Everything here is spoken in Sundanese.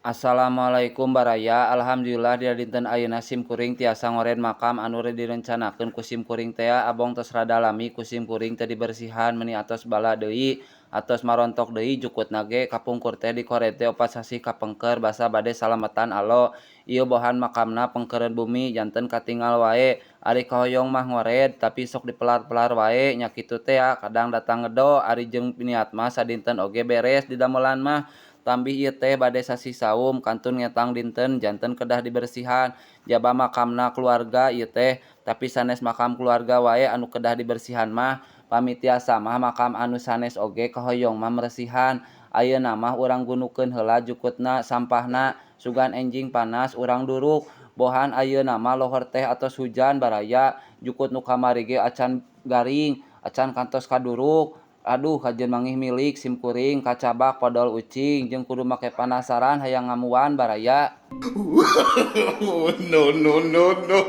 Assalamualaikum baraya. Alhamdulillah dina dinten ayeuna sim kuring tiasa ngored makam anu direncanakeun ku sim kuring tea. Abong tos rada lami ku sim kuring teu dibersihan, meuni atos bala deui, atos marontok deui jukutna ge. Kapungkur teh dikored teh 4 sasih kapengker basa bade salametan alo. Ieu bohan makamna pengkeureun bumi, janten katingal wae. Ari kahoyong mah ngored, tapi sok dipelar-pelar wae nya kitu tea, kadang datang ngedo. Ari jeung niat mah sadinten oge beres didamelan mah. Tambih ieu teh bade sasih saum, kantun ngetang dinten, janten kedah dibersihan. Jaba makamna keluarga ieu teh, tapi sanes makam keluarga wae anu kedah dibersihan mah. Pami tiasa mah makam anu sanes oge kahoyong mah meresihan. Ayeuna mah urang gunukeun heula jukutna, sampahna, sugan enjing panas urang duruk. Bohan ayeuna mah lohor teh atos hujan, baraya. Jukut nu kamari ge acan garing, acan kantos kaduruk. Aduh, kajeun manggih milik sim kuring kacabak podol ucing jeung kudu make panasaran hayang ngamuan, baraya. No, no, no, no.